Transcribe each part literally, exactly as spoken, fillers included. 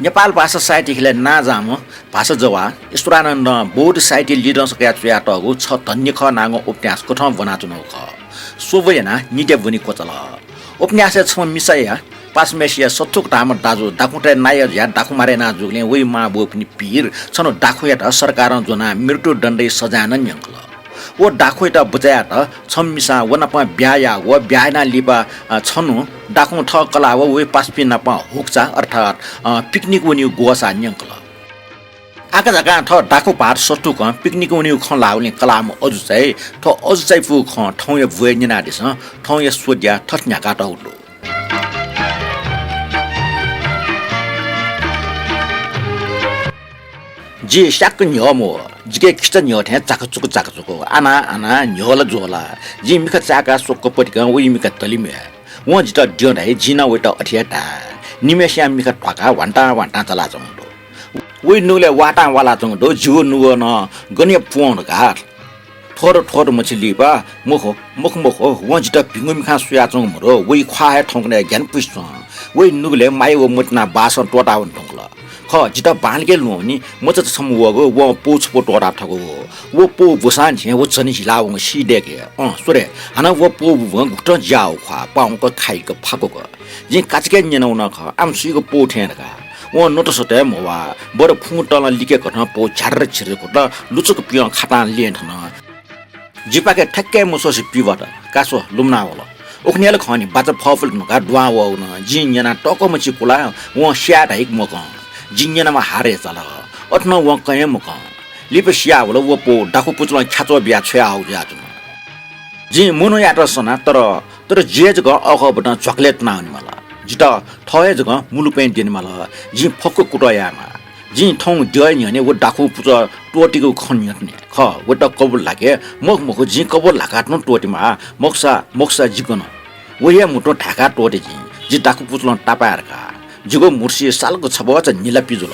नेपाल भाषा साहित्य ख्यलय् नांजाःम्ह भाषाजवाः ईश्वरानन्दं बौद्ध साहित्य लिधंस कयाः च्वयातःगु छ धन्य खः नांगु उपन्यास कथं ब्वनाच्वनागु खः। स्वब्व यानाः निद्या ब्वने क्वचाल। उपन्यासय् छम्ह मिसाया पासाम्हेसिया सत्तुक धाःम्ह दाजु दाखुँतय् नायः जुयाः दाखुँ मारे याना जूगुलिं वइ मां बौपिनि पीर छन्हु दाखुँयात सरकारं ज्वनाः मृत्युदण्डया सजाँय नं न्यंकल। व दाखुँयात बचय् यायेत छम्ह मिसां व नाप ब्याहा याःगु व ब्याहा यानाः लिपा, अ, छन्हु दाखुँ थः कलाः व वइ पासापिं नाप हुक्चा अर्थात्, अ, पिकनिक वनीगु ग्वसाः न्यंकल। आकाझाकां थः दाखुँ भाःत सत्तुकं पिकनिक वनीगु खँ ल्हाःगुलिं कलाःम्ह अजू चाइ थ्व अजू चायापुगु खँ थौंया ब्वय् न्यनादिसँ, थौंया स्वद्या थथे न्ह्याकातःगु दु। जि स्याक्क न्ह्यः मवः, जिके खिचा न्ह्यः थें चाकचुक चाकचुक, आना आना न्ह्यः ला ज्वः ला। जिं मिखा चाय्‌काः स्वक्क पतिकं वइ मिखा तले म्ह्याय्। वं जितः द्यँ धाइ, जिं नं वइत अथे हे धाये। निम्हय्‌सियां मिखा ध्वाकाः ह्वान्तां ह्वान्तां चालाच्वंगु दु। वइ नुगलय् वातां वालाच्वंगु दु, जिगु नुगः नं गन हे प्वं धकाः थ्वत थ्वत मछि लिपा, मखु, मखु, मखु, वं जितः भिंगु मिखां स्वयाच्वंगु मदु, वइ ख्वाः हे थौंकन्हय् ग्यानापुसे च्वं। वइ नुगलय् माया व मतिना बासं त्वःतावने धुंकल। खः, जितः बांलाक ल्वहंवनी, मचाचा छम्ह वःगु, वं पौ छपौ त्वःता थकूगु। व पौ ब्वसां झिं व झन हिलावंगु सी दय्‌के। अँ, स्व रे, हानं व पौ बुबुं गुकथं ज्याःगु ख्वाः, पाउँक, खाइक, फाकुक। जिं काचाक्क न्यनावन खः, आम सुइक पौ थें धकाः। वं नतसतय् म्ह्वाः, बरु फुं तलं लिकेकथं पौ झ्यार्र झिर्र कुत, लुचुक पियं खातां ल्यं थन। जिपाखे थ्याक्क हे मस्वसे पिवात, का स्व, लुमना वल। उखुन्हु हे ला खः नि, बाचा फःफुल धुंकाः दुहां वःगु नं। जिं न्यनाः तःकः मछि कुलाः वं स्याये धाइक मकं। जिं न्यनाः हार हे चाल। अथे नं वं कं हे मकं। लिपा सियावल, व पौ दाखुँ पुचलं ख्याच्वः बियाः छ्वयाहःगु जुयाच्वन। जिं मनूयात सना, तर, तर जि हे जक अःखःबतं झ्वाकलय् तुना वनेमाल। जितः थः हे जक मुलुपँय् द्यनेमाल। जिं फक्व कुतः यायेमाः। जिं थौं द्यःया न्ह्यःने व दाखुँ पुचः त्वःतेगु खँ न्यंकने। खः, वइत कबुल ल्हाके। मखु, मखु, जिं कबुल ल्हाकाः तुं त्वःतेमाः। मखुसा, मखुसा जि गन? वया म्हुतुं धाय्‌काः त्वःते जिं, जि दाखुँ पुचलं तापाये धकाः। जिगु म्हुतुसि सालक छबचा न्हिला पिजुल।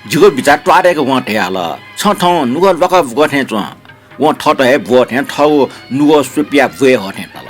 जिगु बिचाः त्वाःदेक वं धयाहल, छं थौं नुगः ल्वाकः बुकः थें च्वं। वं थःत हे ब्वः थें थःगु नुगः स्वपियाः ब्वये हः थें ताल।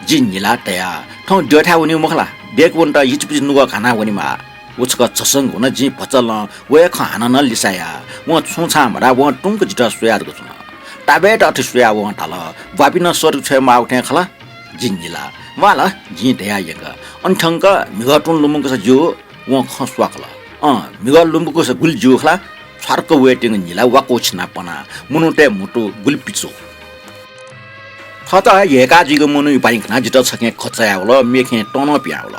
जिं न्हिलाः धया, थौं द्यःथाय् वनीगु मखु ला? दय्‌के वनेत हिचिपिचि नुगः घानाः वनेमाः। व छकः झसंक वन, जिं भचा लं व हे खँ हानं नं लिसा याः। वं छुं छां मधाः, वं तुंक जितः स्वया जक च्वन। ताबेत अथे स्वयाः वं धाल, ब्वापिं नं सःतक छ्वये माःगु थें खः ला? जिं न्हिलाः। म्वाः ला, जिं धया यंक। अन थ्यंक म्हिगः तुं लुमंकसा ज्यू। वं खँ स्वाकल। अँ, म्हिगः लुमंकसा गुलि ज्यू खः ला? छ्वार्क वयेत्यंगु न्हिलाः वाकःछिनाः पनाः मनूतय् म्हुतु गुलि पिचू। थःत यय्‌का जुइगु मनूया बानी खनाः जितः छखें खचायावल, मेखें तं नं पिहावल।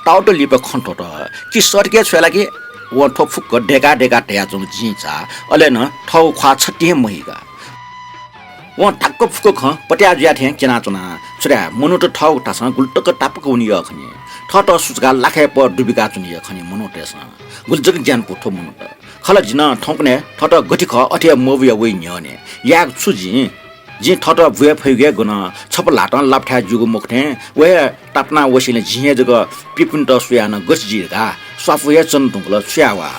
ताःवत लिपा खँ त्वःत, कि सःतक हे छ्वये ला कि? वं थ्व फुक्क दय्‌का दय्‌का धयाच्वंगु जिं चाः, अले नं थःगु ख्वाः छतिं हे महीका। वं धाक्क फुक्क खँ पत्याः जुया थें क्यनाच्वना। छु धाये, मनूत थःगु थासं गुलि तक तापाक वने यः खनी। थःत सुचुकाः लाखाय् पः दुबिकाच्वने यः खनी मनूतय्‌सं। गुलि जक ज्ञान पु थ्व मनूत। खः ला, जि नं थौंकन्हय् थःत गथे खः अथे हे मब्वया वइ न्ह्यःने। यायेगु छु जिं? जिं थःत ब्वये फइगु हे गन? छपु ल्हातं लापथाय् जूगु मखु थें, व हे तापाना वसेंलि जिं हे जक प्यपुन्त स्वयाः नं गथे जुइ धकाः स्वापू हे च्वने धुंकल, छु याये वा?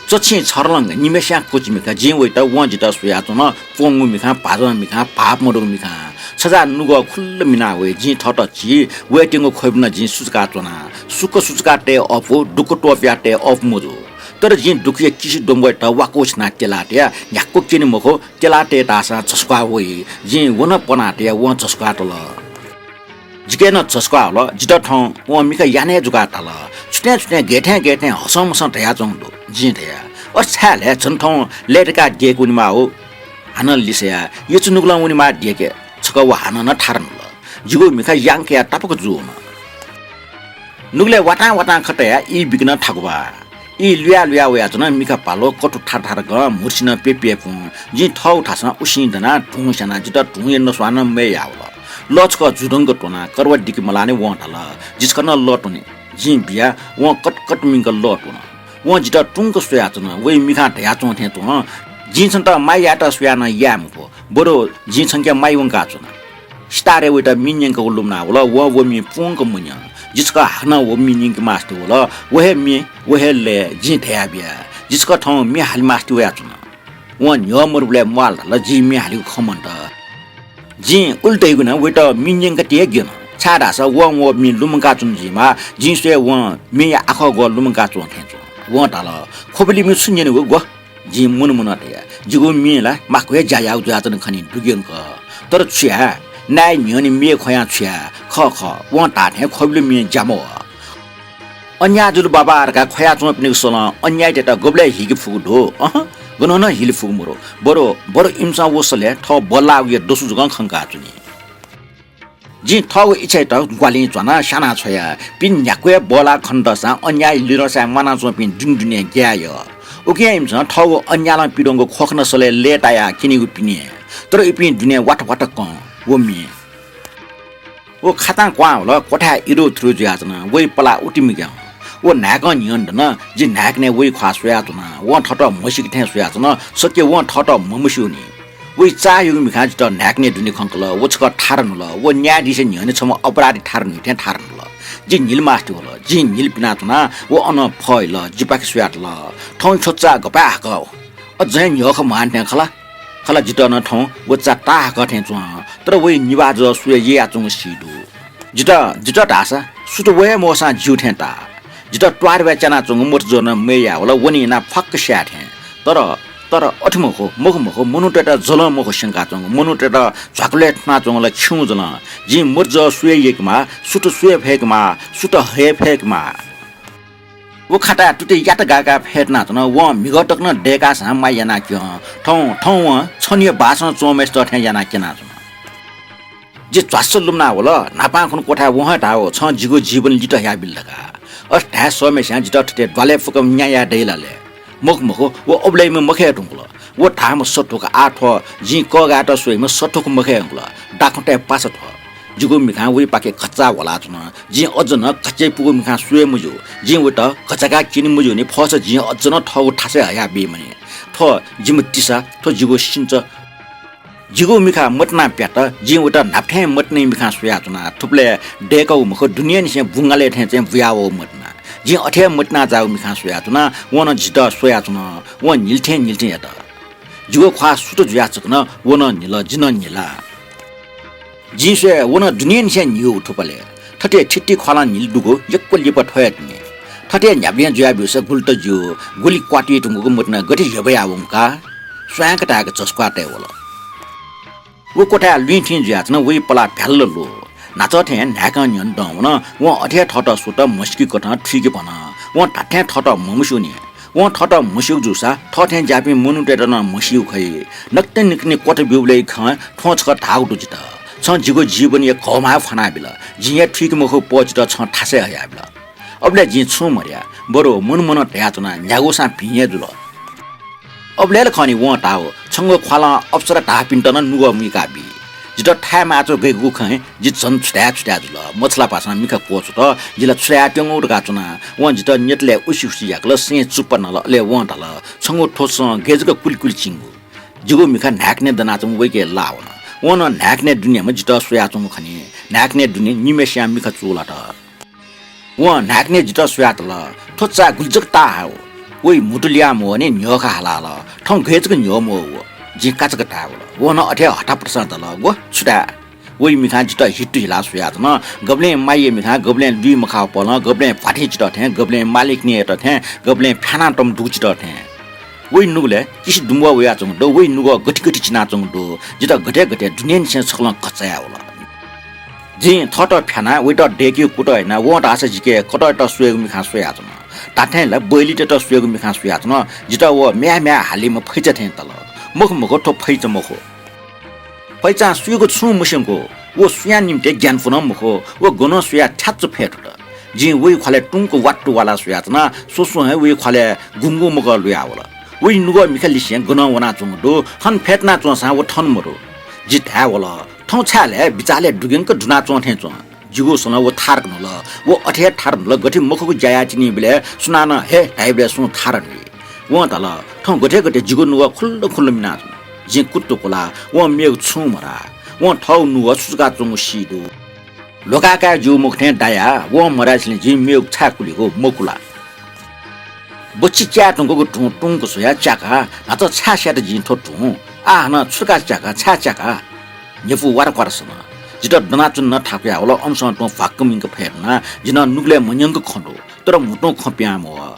चछिं छरलंग निम्हय्‌सियां क्वचि मिखा जिं वइत, वं जितः स्वयाच्वन, प्वंगु मिखां, भाजं मिखां, भाःप मदुगु मिखां। छजाः नुगः खुल्ल मिना वइ। जिं थःत छि वयेत्यंगु ख्वबि नं जिं सुचुकाच्वना। सुख सुचुकाः तये अःपु, दुःख त्वपुयाः तये अःपु मजू। तर जिं दुःखया किसि द्वंब्वयेत वाकःछिनाः त्यलाः तया, न्ह्याक्व क्यने मखु, त्यलाः तये धाःसां झसुकाः वइ। जिं व नं पनाः तया, वं झसुकाः तल। जिके नं झसुकाः हल। जितः थौं वं मिखा याना हे जुकाः धाल। छुथें छुथें गय्‌थें गय्‌थें हसंमसं धयाच्वंगु दु। जिं धया, अथे छाय् ला झन थौं लय्‌ताकाः द्यःके वनेमाः हो। हानं लिसया, यचुनुगलं वनेमाः द्यःके। छकः व हानं नं थारा न्हुल। जिगु मिखा यां कयाः तापाक जूवन। नुगलय् वातां वातां खँ तयाः ई बिक नं थाकु बा। ई लुया लुया वयाच्वन, मिखा भालु, कथु थार थार गं, म्हुतुसि नं प्यप्यपुं। जिं थःगु थासं उसिं दनाः धुं स्यानाः जितः धुंया नस्वां नं मय् याःवल। लः छकः जुधंक त्वनाः करवा दिके मलाःनि वं धाल, जि छकः नं लः त्वने। जिं बिया, वं कटकट मिंक लः त्वन। वं जितः तुंक स्वयाच्वन, वइ मिखां धयाच्वं थें च्वं, जिं छन्त माया यायेत स्वयाः नं याये मफु, बरु जिं छन्के माया वंकाच्वना। सितारे वइत मि न्यंकःगु लुमना वल, वं व मि पूवंक मन्यं। जि छकः हाकनं व मि न्यंके मास्ति वल, व हे मि, व हे लय् जिं धया बिया। जि छकः थौं मि हाले मास्ति वयाच्वना। वं न्ह्यः मरुबलय् म्वाःल धाल, जिं मि हालेगु खँ मन्त। जिं उलि धइगु नं वइत मि न्यंकाति हे ग्यन। छाय्धाःसा वं व मि लुमंका च्वने जुइमाः, जिं स्वये वं मिया आखः ग्वः लुमंका च्वं थें च्वं। वं धाल, ख्वबिलय् मि छु न्यनेगु ग्वः? जिं मुन मुन धया, जिगु मि ला माक्व हे ज्या याःगु जुयाच्वन खनी, दुग्यंक। तर छु याये, नाय् न्ह्यःने मि ख्वयां छु याये? खः खः, वं धाःथें ख्वबिलय् मि ज्या मवः। अन्याय जुल बाबा धकाः ख्वयाच्वंपिनिगु सलं अन्यायीतय्त गबलय् हीके फुगु दु? अहँ, गनं नं हिले फुगु मरु। बरु, बरु इमिसं व सलय् थः बल्लाःगुया दसु जकं खंका च्वनी। जिं थःगु इच्छायात ग्वाहालिं च्वानाः स्याना छ्वया। पिने न्ह्याक्व हे बल्लाः खन दःसां अन्याय लिधंसाय् म्वानाच्वंपिं दुने दुने ग्याये यः। उकिं इमिसं थःगु अन्यालं पिदंगु ख्वखना सलय् लय्तायाः क्यनीगु पिने। तर इपिं दुने वात वात कं व मि। व खातां क्वहां वल, क्वथाय् इरु थुरु जुयाच्वन। वइ पलाः उतिमिगं। व न्हाय्कं न्ह्यःने दन। जि न्हाय्कनय् वइ ख्वाः स्वयाच्वना। वं थःत म्हसीके थें स्वयाच्वन। सके वं थःत म्हमस्यूनि। वइ चाःहिगु मिखां जितः न्हाय्कनय् दुने खंकल। व छकः थारा न्हुल। व न्यायाधीशया न्ह्यःने छम्ह अपराधी थारा न्हुइ थें थारा न्हुल। जि न्हिल मास्ति वल। जिं न्हिल पिनाच्वना। व अनं फहिल। जिपाखे स्वयातल। थौं थ्व चाः गपाय् हाकः? अझ हे न्ह्यः खँ म्वाःनि थें खला। खला, जितः नं थौं व चाः ताहाकः थें च्वं, तर वइ निभाः जः स्वये ययाच्वंगु सी दु। जितः, जितः धाःसा सुथ वये मवःसां ज्यू थें ताः। जितः त्वाःदेवाय् च्यानाच्वंगु मत जः नं मय् याः वल, वने यानाः फ्वाक्क स्याये थें। तर, तर अथे मखु, मखु, मखु, मनूतय्त जलं मखु स्यंकाच्वंगु, मनूतय्त झ्वाकलय् थुनाच्वंगु ला खिउँ जलं। जिं मत जः स्वये यय्केमाः, सुथ स्वये फय्केमाः, सुथ हये फय्केमाः। व खाताय् तुति यात गाय्काः फ्यतुनाच्वन। वं म्हिगः तक नं दय्काःसां माया यानाः क्यं। थौं, थौं वं छन्हुया बासं च्वंम्हय्सित थें यानाः क्यनाच्वन। जि च्वास्स लुमना वल। न्हापां खुन्हु क्वथाय् वं हे धाः, छं जिगु जीवन लित हयाबिल धकाः। अथे धाये सःम्हय्सियां जितः थथे द्वालय् फुक्क न्याय याये दइ ला ले? मखु, मखु, व अबलय्म्ह मखय् धुंकल। व धाःम्ह सत्थुक आः थ्व जिं कःघायेत स्वइम्ह सत्थुक मखय् धुंकल। दाखुँतय् पासा थ्व। जिगु मिखां वइपाखे घचा ह्वलाच्वन। जिं अझ नं घचय् पुगु मिखां स्वये मज्यू। जिं वइत घचाकाः क्यने मज्यूनि, फःसा जिं अझ नं थःगु थासय् हयाबीमानि। थ्व जिमि तिसा, थ्व जिगु सिंच। जिगु मिखा मतिना प्यात, जिं वइत न्हापा थें मतिनाया मिखां स्वयाच्वना। थुबलय् दय्कःगु मखु, दुनियानिसें बुंगालय् थें चाहिँ बुयावःगु मतिना। जिं अथे हे मतिना जाःगु मिखां स्वयाच्वना। वं नं जितः स्वयाच्वन। वं न्हिल थें न्हिल थें यात। जिगु ख्वाः सुथ जुयाच्वन, व नं न्हिल, जि नं न्हिला। जिं स्वये, व नं दुनियानिसें न्हिउ थुबलय्। थथे थिति ख्वालं न्हिल दुगु यक्व लिपा थ्व हे तिनि। थथे न्ह्याबलें जुयाब्यूसा गुलि त ज्यू, गुलि क्वातुइ धुंकूगु मतिना गथे ह्यब्वयावंगु का? स्वयां का धाय्क झसुकाः तये वल। व क्वथाय् लुइँथिं जुयाच्वन, वइ पलाः भ्याल्ल लु। न्हाचः थें न्हाय्कं न्ह्यःने दं वन। वं अथे हे थःत स्वत म्हसीके कथं थुइके भन। वं धात्थें थःत म्हमस्यूनि। वं थःत म्हस्यूगु जूसा थःथें ज्याःपिं मनूतय्त नं म्हसीगु खइ। नकतिनि निकतिनि क्वथा ब्यूबलय् खँ थ्वं छकः धाःगु दु जितः। छं जिगु जीवनया घःम्ह फ्वानाबिल। जिं हे थुइके मखु पः जितः छं थासय् हयाबिल। अबलय् जिं छुं मधया, बरु मुन मुन धयाच्वना, न्ह्यागुसां भिं हे जुल। अबलय् ला खः नि वं धाःगु, छंगु ख्वालं अप्सरा धाःपिन्त नं नुगः मुइका बी। जितः थाय् माःचु गय्कूगु खँ जि झन छु धाये छु धाये जुल। मछालापासां मिखा क्वछुत, जि ला छु धायेत्यंगु धकाः च्वना। वं जितः न्यतलय् उसि उसि याकल, सें चुप्पा नल। अले वं धाल, छंगु थ्व सं गय् जक कुलि कुलि चिंगु। जिगु मिखा न्हाय्कनय् दनाच्वंगु वइके लाः वन। वं नं न्हाय्कनय् दुनेम्ह जितः स्वयाच्वंगु खनी। न्हाय्कनय् दुने निम्हय्सियां मिखा चूलात। वं न्हाय्कनय् जितः स्वयातल, थ्व चाः गुलि जक ताहाः व। वइ म्हुतु लिहां मवःनि न्ह्यः खँ हालाहल। थौं गय् जक न्ह्यः मवः व। जिं काचाक्क धाये वल। वं नं अथे हे हतापतासां धाल, ग्व छु धाये? वइ मिखां जितः हितु हिलाः स्वयाच्वन। गबलें माइया मिखां गबलें लुइ मखाःपलं, गबलें भ्वाथें जितः थें, गबलें मालिकनीयात थें, गबलें फ्यानातःम्ह दुगु जितः थें। वइ नुगलय् किसि दुम्बः वयाच्वंगु दु, वइ नुगः गथि गथि चिनाच्वंगु दु, जितः गथे गथे दुनेंनिसें छकलं घचाया वल। जिं थःत फ्यानाः वइत दय्केगु कुतः यानाः वं धाःसा जिके कतःयात स्वयेगु मिखां स्वयाच्वन। धात्थें ला बैलीतय्त स्वयेगु मिखां स्वयाच्वन। जितः व म्याय् म्याय् हालीम्ह फैचा थें ताल। मखु मखु, थ्व फैचा मखु। फैचां सुयागु छुं मस्यंकू, व सुया निंतिं ग्यानापु नं मखु, व गनं स्वयाः थ्याच्चु फय् धुत। जिं वइ ख्वालय् तुंक वात्तु वालाः स्वयाच्वना, स्वसं हे वइ ख्वालय् गुंगू मकः लुयावल। वइ नुगः मिखा लिसें गनं वनाच्वंगु दु, थन फ्यतुना च्वंसां व थन मदु। जि धाये वल, थौं छाय् लय् बिचालय् दुग्यंक दुनाच्वं थें च्वं। जिगु सलं व थारक न्हुल। व अथे हे थार न्हुल, गथे मखुगु ज्या याये तिनिबलय् सुनानं हे धाइबलय् सुं थार न्हुइ। वं धाल, थौं गथे गथे जिगु नुगः खुल्ल खुल्ल मिनाच्वन। जिं कुतुकुला, वं मेगु छुं मधाः। वं थःगु नुगः सुचुकाच्वंगु सी दु। ल्ह्वकाकाय् ज्यू मखु थें दायाः वं मधासेंलि जिं मेगु छाय् कुलिगु मकुला। बच्छि च्याये धुंकूगु धुं तुंक स्वयाः च्याका, न्हाचः छाय् स्यात जिं थ्व धुं? आः हानं छु धकाः च्याका, छाय् च्याका? न्ह्यपु वारक्वार सन। जितः दनाच्वनेनं थाकुया वल। अनसं तुं भ्वाक्क मिंक फय् धुना। जि नं नुगलय् मन्यंक खँ दु, तर म्हुतुं खँ पिहां मवः।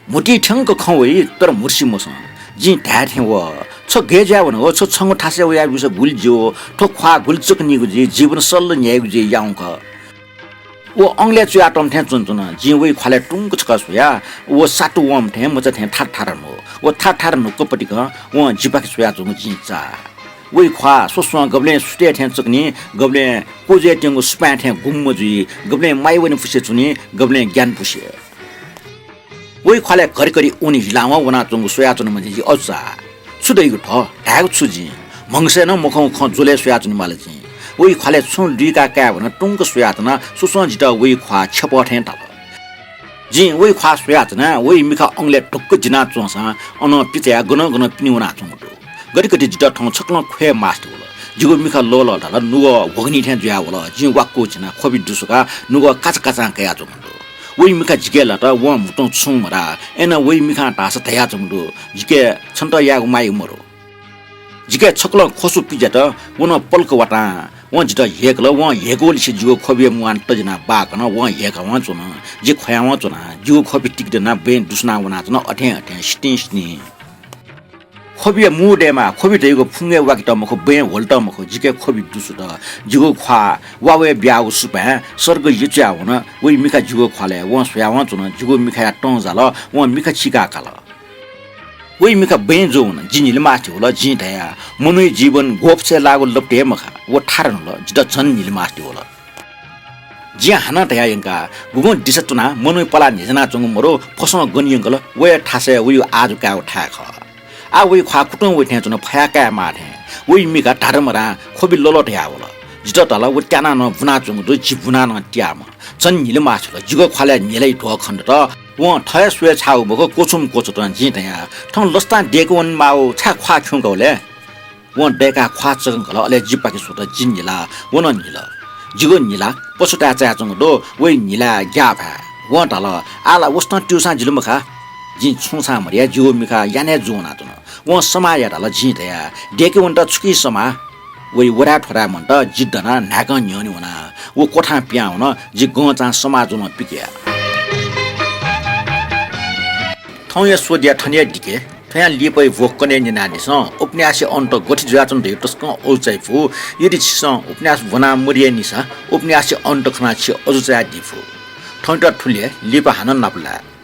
म्हुतुइ थ्यंक खँ वइ, तर म्हुतुसि मसं। जिं धाये थें वः। छ गय् जुया वन हो? छ छंगु थासय् वयाः ब्यूसा गुलि ज्यू। थ्व ख्वाः गुलि चकनीगु जुइ, जीवन सल्ल न्ह्याइगु जुइ, याउँक। व अंगलय् चुयातःम्ह थें च्वनाच्वन। जिं वइ ख्वालय् टुंक छकः स्वया। व सातु वंम्ह थें, मचा थें थारथार न्हू। व थारथार न्हूक पतिकं वं जिपाखे स्वयाच्वंगु जिं चाः। वइ ख्वाः स्वस्वं गबलें सुथय् थें चकनी, गबलें क्वजय् त्यंगु सुपाँय् थें गुम्म जुइ, गबलें माया वने पुसे च्वनी, गबलें ज्ञान पुसे। वइ ख्वालय् घरिघरि ऊनि हिलावं वनाच्वंगु स्वयाच्वनाम्ह जि अजू चाः। छु दइगु थ्व? धायेगु छु जिं? म्हगसय् नं मखंगु खँ ज्वलय् स्वयाच्वनेमाल जिं। वइ ख्वालय् छुं लुइका काये वन टुंक स्वयाच्वना। स्वस्वं जितः वइ ख्वाः छ्यपः थें धाल। जिं वइ ख्वाः स्वयाच्वना। वइ मिखा अंगलय् ढुक्क जिना च्वंसां अनं पिचायाः गनं गनं पिने वनाच्वंगु दु। गतिगति जितः थौं छकलं ख्वये मास्ति वल। जिगु मिखा लःलः धाल, नुगः ह्वगनि थें जुयावल। जिं वाक्कु झिना ख्वबि दुसुकाः नुगः काचाकाचां कयाच्वंगु दु। वइ मिखा जिके लात, वं म्हुतुं छुं मधाः। अय्नं वइ मिखां धाःसा धयाच्वंगु दु, जिके छन्त यायेगु माःगु मदु। जिके छकलं ख्वसु पिज्यात। व नं पलख वातां वं जितः ह्यय्कल। वं ह्यय्कूलिसे जिगु ख्वबिया मुहां तज्यानाः बाकन। वं ह्यय्कावं च्वन। जि ख्वयावं च्वना। जिगु ख्वबि तिकिदनाः बँय् दुसुना वनाच्वन। अथें अथें सितिं सितिं। ख्वबिया मू दयेमाः, ख्वबि धइगु फुंगय् वाकेत मखु, बँय् ह्वलेत मखु, जिके ख्वबि दुसुत। जिगु ख्वाः वा वये ब्यागु सुपाँय् सर्ग यचुया वन। वइ मिखा जिगु ख्वालय्। वं स्वयावं च्वन। जिगु मिखाया तं जाल। वं मिखा चीकाः काल। वइ मिखा बँय् ज्वः वन। जि न्हिले मास्ति वल। जिं धया, मनूया जीवन ग्वःपसय् लाःगु लपतय् मखा। व थारा न्हुल। जितः झन न्हिले मास्ति वल। जिं हानं धया यंका, गुगुं दिसा तुनाः मनूया पलाः न्ह्यज्यानाच्वंगु मदु, फसं गन यंकल, वया थासय् वइगु आजु कायेगु थाय् खः। आः वइ ख्वाः कुतुं वइ थें च्वन, फया काये माः थें। वइ मिखा धाधमधां ख्वबि लल धयावल। जितः धाल, व त्यानाः नं बुनाच्वंगु दु, जि बुनाः नं त्याःम्ह। झन न्हिले मास्ति वल। जिगु ख्वालय् न्हिलाया ध्वः खनेदत। वं थः हे स्वये छाःगु मखु, क्वछुम्ह क्वछुतं। जिं धया, थौं लसतां दय्के वनेमाःगु, छाय् ख्वाः खिउँकावल ले? वं दय्काः ख्वाः चकंकल, अले जिपाखे स्वत। जि न्हिला, व नं न्हिल। जिगु न्हिला पछुताय् चायाच्वंगु दु, वइ न्हिलाया ग्याःभाय्। वं धाल, आः ला वसतं त्यूसां जिल मखा। जिं छुं छां मधया, जिगु मिखा यानाः जू वनाच्वन। वं समाः या धाल। जिं धया, दय्के वनेत छुकिं समाः? वइ वधाय् थ्वधाय् मन्त। जि दनाः न्हाय्कं न्ह्यःने वना। व क्वथां पिहां वन। जि गंचां समाः ज्वलं पिकया। थौंया स्वद्या थन हे दिके। थ्वयां लिपाया भ्वय् कने न्यनादिसँ। उपन्यासया अन्त गथे जुयाच्वन धइगु तसकं अजू चाइफु। यदि छिसं उपन्यास ब्वना मदियानिसा उपन्यासया अन्त खनाः छि अजू चायादी फु। थौंयात थुलि हे, लिपा हानं नापलाये।